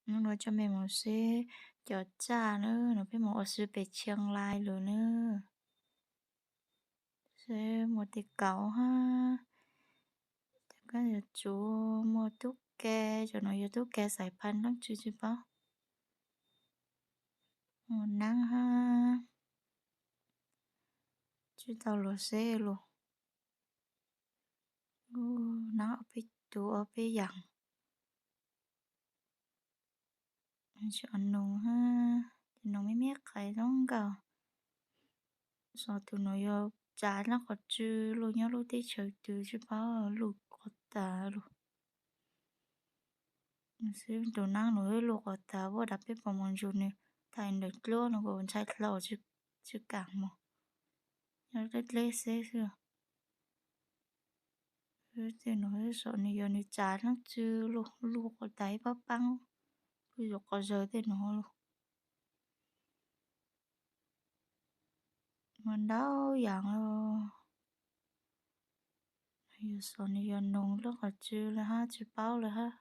Hnub no coj mej mus seb cov tsaj na, no peb mus ua si pem Chiang Rai lawm na. Seb muaj tej kauv hab, cov kab yuav tsuv, muaj tub ke, cov no yog tub ke xaiv pha dlaab tsi tsis paub. Muaj naab hab, tsis tau luag seb lug. Naab ob peb tus ob peb yaam. Tsis noog hab, ces noog me me qais zoo nkauj. Xyov tus no yog tsav dlaab qhov tsw lug nyob lub teb chaws twg tsis paub, luj quas tas lug. Xwb tus naab no luj quas tas, vuab dav peb pom mus ntsug nws thaiv ntawm dluab no kuj ntshai dlhau, tsis kaam mus, nyob dleb dleb xwb xwb. Tej no xyov nws yog nws tsav dlaab tsi lug, luj quas tas ib paab paab, luj yuav quas zawg tej no lug. Muaj ntau yaam, yog xyov nws yog noog lub qhov tsw lawm hab tsis paub lawm hab.